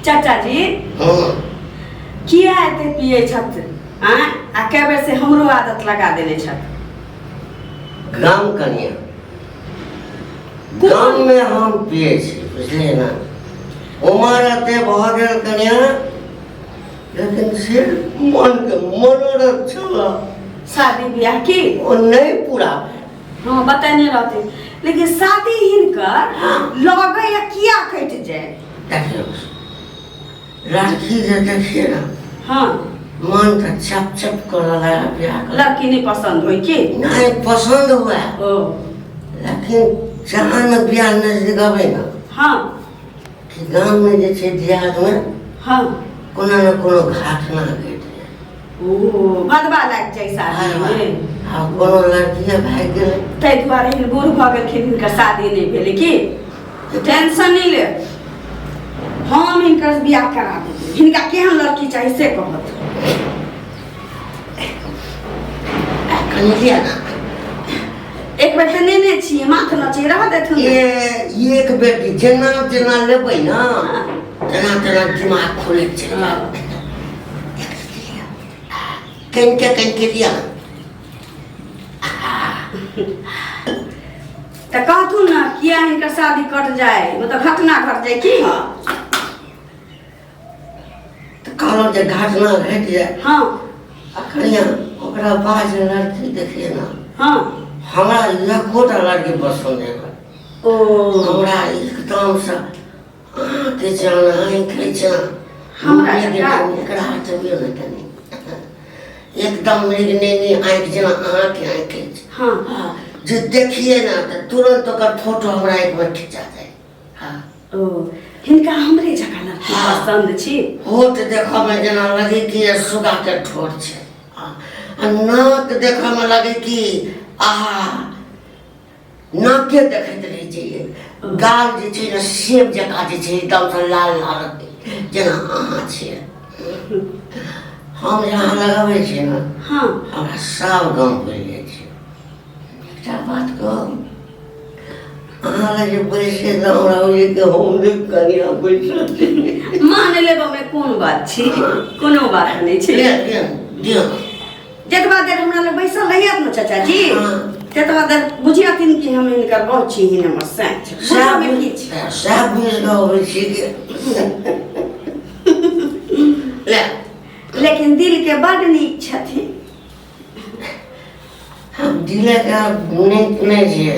चाचा जी किया एते पिए छथि आँय आ कए बेर से हमरो आदत लगा देने छथि। गाम कनिया गाममे हम पिए छी बुझलियै ने, उमर एते भऽ गेल कनिया, लेकिन से मनके मनोरथ छल शादी बियाह की ओ नहि पूरा। हाँ बतेने रहते, लेकिन शादी हिनकर लगे या किया कटि जाए? देखियौ लड़की जे देखिए ना, हाँ मन तऽ चप चप करऽ लगा बियाह करऽ। लड़की नहीं पसंद होई की? नहीं पसंद हुआ, ओ लेकिन जहाँ ने बियाह नजदीक अबै ने, हाँ कि गाममे जे छै दियादमे, हाँ कोनो ने कोनो घटना घटि जाय। ओ भदवा लागि जाय शादी में। आ कोनो लड़कीए भागि गेलै, ताहि दुआरे हिन बूढ़ भऽ गेलखिन, हिनकर शादी नहि भेलै की? टेंशन नहीं ले, हम हिनकर बियाह करा देबै। हिनका केहन लड़की चाही से कहत। कनि लिअ ने। एक बेर तऽ नेने छियै, माथ नचे रह देथुन। ए एक बेटी जेना जेना लेबै ने, तेना तेना दिमाग खुलैत छै। कनिके कनिके लिअ। तऽ कहथुन ने किया हिनकर शादी कट जाए, मतलब घटना घट जाए की? तऽ कहलहुँ जे घटना घटि जाए। हाँ अखन ओकरा बाद जे लड़की देखिए ने, हाँ हमरा एकोटा लड़की पसन्द नहि होय। ओ हमरा एकदमसँ अहाँके जान आँखि जान हमरा जकाँ? एकरा हटबियौ ने कनि, एकदम मृगनैनी आँखि जेना अहाँके आँखि अछि। हाँ हाँ, जे देखिए ने तऽ तुरंत ओकर फोटो हमरा आँखिमे खिंचा जाय। हाँ ओ हिनका हमरे जकाँ लड़की हाँ। पसंद छी। होठ देखऽमे जेना लगे कि सुगाके ठोर छै, आ नाक देखऽमे लगे कि आहा, नाके देखैत रहै छियै। गाल जे छै ने सेब जकाँ जे छै एकदमसँ लाल लाल जेना अहाँ छियै। हम जहाँ लगबै छियै ने, हाँ हमरा सब गाँव भूलि जाइ छै। एकटा बात कहू, अहाँ लग जे बैसे तऽ हमरा होइ कि हम नहि कनिया बैसल छी। मान लेबऽ में कोन बात छी, कोनो बात नहि छै। लिअ लिअ दियौ। जतबा देर हमरा लग बैसल रहियत ने चाचा जी, हाँ। ततबा देर बुझियथिन कि हम हिनकर बहुत छी, हिन हमर सैं छै। सएह बुझऽमे की छै? सएह बुझि कऽ अबै छी कि ले। लेकिन दिल के बड नीक छथिन। हम दिलके नीक नहि छियै।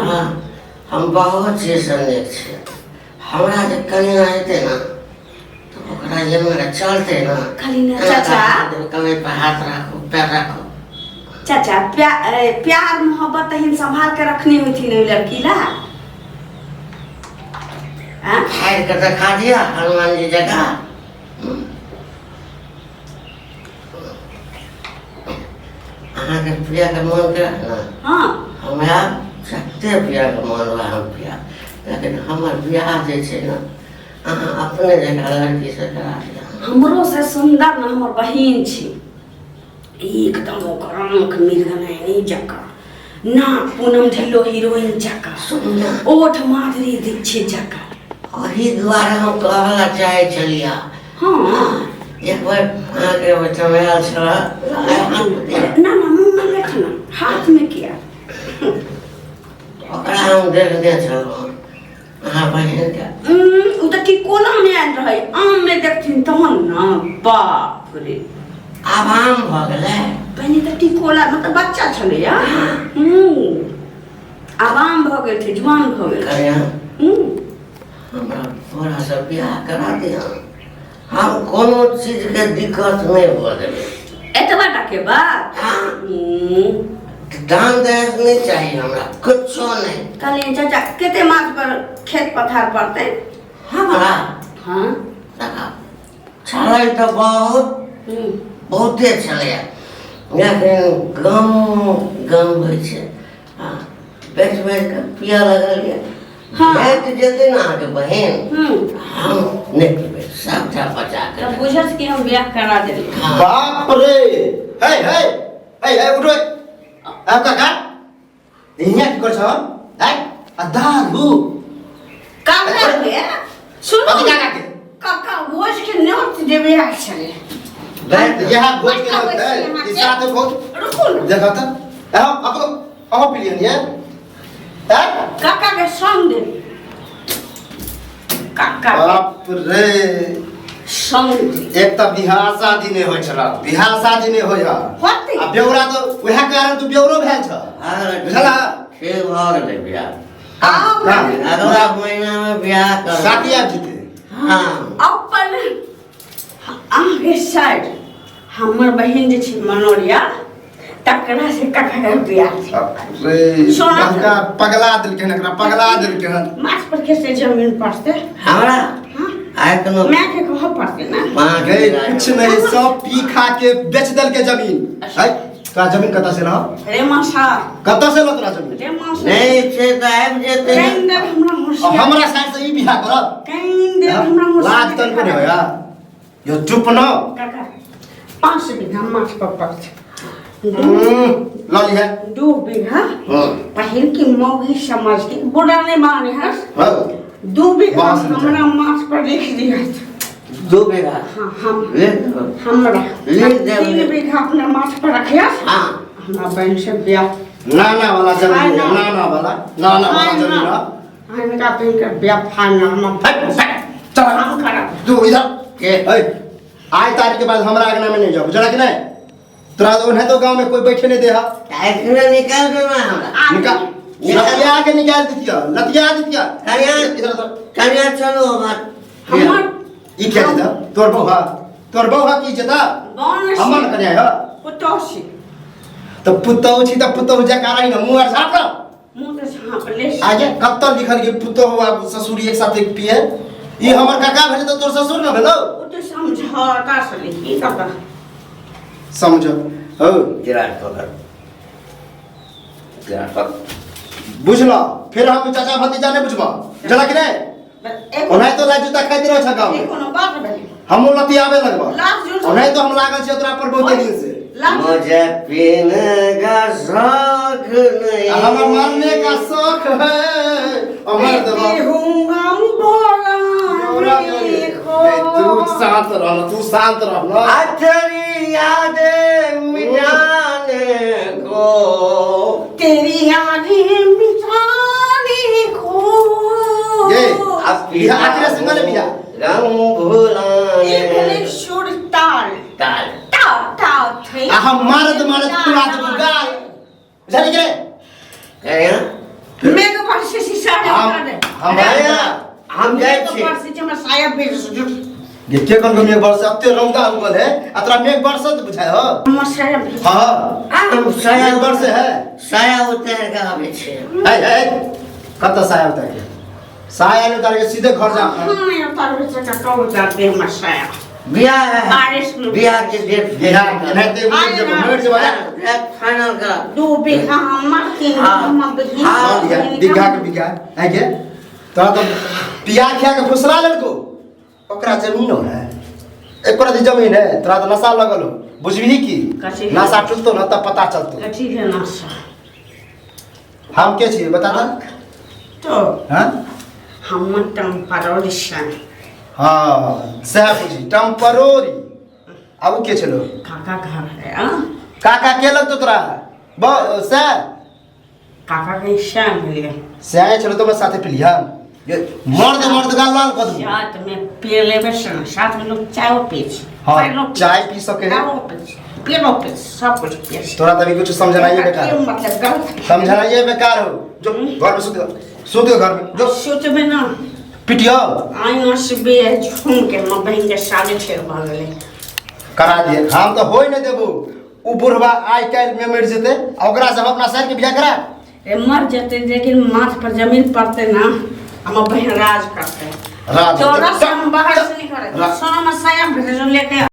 हाँ, हम बहुत चीजसँ नीक छियै। हमरा जे कनिया हेतै ने तऽ ओकरा जेना चलतै ने। खाली ने चाचा, कलाई पर हाथ राखू, पैर राखू। चाचा प्यार मोहब्बत तहिन संभाल के रखने होथिन ओहि लड़की ला। आँ? फाड़ि कऽ देखा दिअ हनुमान जी जकाँ। अहाँके पियाके मन के ने? हाँ हमरा जते पियाके मन हुए हम पिया, लेकिन हमर बियाह जे छै ने अहाँ अपने जकाँ लड़कीसँ करा दिअ। हमरो से सुंदर ने हमर बहिन छी, एकदम ओकर आँख मृगनयनी जकाँ, नाक पूनम ढिल्लो हीरोइन जकाँ, सुन्दर, ओठ माधुरी दीक्षित जकाँ। ओही दुआरे हम कहऽ लए चाहै छलियै। हाँ एक बार अहाँके ओहिठाम आयल छल। ना ना, मुँह में लेठ ना, हाथ में किया? ओकरा हम देखने छलहुँ अहाँ बहिनके। ओ तऽ टिकोला में आयल रहै, आम में देखथिन तहन ने, बाप रे। आब आम भऽ गेलै? पहिने तऽ टिकोला मतलब बच्चा छलैया। आब आम भऽ गेल छै, जुआन भऽ गेल छै। कनिया, हमरा तोरासँ बियाह करा दिअ, हम कोनो चीजके दिक्कत नहि हुअ देबै। एतबा टा के बात? हाँ। दान दहेज नहि चाही हमरा, कुछो नहि। कहलियै चाचा, कते माथ पर खेत पथार पड़तै? हमरा? हाँ। देखा छलै तऽ बहुत, बहुते छलैया, लेकिन गम गम होइ छै। हँ, बैठ बैठ कऽ पियऽ लगलियै। हाँ। भेट जेतै ने अहाँके बहिन, हम नहि पीबै, सबटा बचा तऽ के। बुझत कि हम बियाह करा देलियै। हाँ। बाप रे, हे हे हे हे, उठो अब काका, यहाँ की गर्छ है? आ दारू काका के सुनू। कथी काका के? काका देवे आयल छलै। इएह भोज के बड़का लगतै भोज ई साथे भोज। रुकू ने। देखा तऽ आहो अपनो अहो पिलियन ये हैं? काका के संग दे, काका के बाप रे, संग दे। एक तऽ बियाह शादी नहि होइ छल, बियाह शादी नहि होइ है होतै। आ बेौरा तऽ उएह कारण तू बेौरो भेल छ, बुझला? ठीक भऽ गेलै बियाह। आब हाँ। अगला महीना में बियाह कर। शादी आबि जेतै। हाँ। अपन अहाँके साइड हमर बहिन जे छै मनोरिया, तकरा से काका के बियाह छै। रे सोना। बड़का पगला देलकै हन, एकरा पगला देलकै हन। माछ पर खेसे जमीन पड़तै। हमरा हाँ। आइ कोनो माय के कहऽ पड़तै ने। पाँच गई बीघा कुछ नहीं, सब पी खा के बेच देलकै जमीन। है तोरा जमीन कतऽ से रह? रे मासा। कतऽ से रह तोरा जमीन? रे मासा। नहीं छै तऽ आबि जेतै। कहीं देर हमरा और होशियार हमरा साइड से ई बियाह करब? कहीं देर हमरा होशियार। लाज तनको नहीं होया यो, चुप न। काका, 5 बीघा माछ पर पड़तै। ल लिहे। 2 बीघा पहिल की मौगी समझ के बुढ़ा नहीं माने हस। हाँ। 2 बीघा बाँस में हमरा माछ पर लिख दिया। 2 बीघा? हाँ, हम लिख देबै। हमरा लिख देबै। 3 बीघा अपना माछ पर रखिया। हाँ। हमरा बहन से ब्याह। नाना वाला जमीन है, फाइनल। नाना वाला, नाना वाला जमीन है। हिनका बहन के ब्याह फाइनल हम हट, हट, चल। हम करब। तू इधर। के? ऐ, आइ तारीख के बाद हमरा अंगना में नहीं जाओ, बुझला कि नहीं? तोरा ओन्हे तो गांव में कोई बैठे नहीं देहा। एखने निकाल देना हमरा। निकाल, लतिया के निकाल दितिया, लतिया दितिया। कनिया। इधर इधर। कनिया चलो हमर। हमर ई क्या जेता? तोर बौआ, तोर बौआ की जेता? बौन हमर कनिया है। पुतोह छी। तऽ पुतोह छी तऽ पुतोह जकाँ रही ने, मुँह आर झाँप न। मुँह तऽ झाँपले छी। आगे कतऽ लिखल कि पुतोह आ ससुर एक साथ एक पिए? ई हमर काका भेलै तऽ तोर ससुर न भेलौ? ओ तऽ समझौता से लिखी काका। समझ हौ। गिराट पकड़, गिराट पकड़। बुझल फेर हम चाचा भतीजा नहि बुझबह, बुझला कि नहि? ओनाहि तो लाज जूता खाइत रहै छ गाँव ई में। कोनो बात भेलै? हमहूँ लतियाबे लगबह। लाज जुट। ओनाहि तो हम लागल छियै तोरा पर बहुते दिन से। लाज। मुझे पीने का शौक नहीं, आ हमरा मरने का शौक है, अमर देबा। पीहूँ हम भोला तू शांत रह, तू शांत रह न। आ तेरी यादें मिटाने को, तेरी यादें मिटाने को। ये अब बियाह आखिर सिंगल बियाह। रंग ई भुलाने भेलै सुर ताल। ताल। ता ता थै। आ हम मारत मारत फुला देबो गाल, बुझली कि नहि? कहिया? मेघ बरसे से साया उतार दे। हम कहिया? हम जाइ मेघ छी। बरसे छै, हमर साया भेज जुट। ये के कोन को मेघ बरसे? अते रौदा उगल है आ तोरा मेघ बरसत बुझाय हो? हमर साया भेज। हाँ। हम साया मेघ बरसे है। साया उतार के आबै छी। है है, कत साया उतार के? साया नहीं उतार के सीधे घर जा। हाँ, नहीं उतारबै छै, कतौ उतार दे हमर साया। बियाह है। बारिश में। बियाह के डेट। बियाह एनाहिते मरि जेबो, मरि जेबो। डेट फाइनल कर। 2 बीघा हमर, 3 हाँ। हमर बहिन। हाँ। बीघा के बीघा है के तोरा तो पिया खिया के फुसला लेलको। ओकरा जमीनो है, एक रति जमीन है। तोरा तो नशा लगल हो, बुझबिही की? कथी? नशा टूटतो न तब पता चलतो। कथी के नशा? हम के छियै बता त। तो हाँ? हमर टेम्पररी छै। हाँ, सएह बुझी टेम्पररी। आब उ के छलो? काका घर है आ? काका के लगतो तोरा सएह? काका के सएह भेलै। सएह छलो तो हमरा साथे पिलिया ये मर्द मर्द गाल लाल कऽ देबो। साथ में पी लेबै से ने, साथ में लोग चायो पी छै। हाँ, पानिओ पी चाय पी सके है। चायो पी छै, पेनो पी छै, सब कुछ पी छै। तोरा तभी कुछ समझनाइए बेकार के हो। मतलब गलत। समझनाइए बेकार हो। जो घर में सुत, सुत घर में जो। सुतबे ना। पिटियो। आइना से बे झूम के हमर बहिन के शादी ठीक भऽ गेलै। करा दिए हम तऽ होय नहि देबो। उ बुढ़वा आइ काल्हि में मरि जेतै आ ओकरा से हम अपना साइड के बियाह करा। ए मर जेतै लेकिन माथ पर जमीन पड़तै ना, हमर बहिन राज करतै। राज तोरा करतै। से हम बाहर से नहीं करे। राज। सोना में साया भेजो लेके।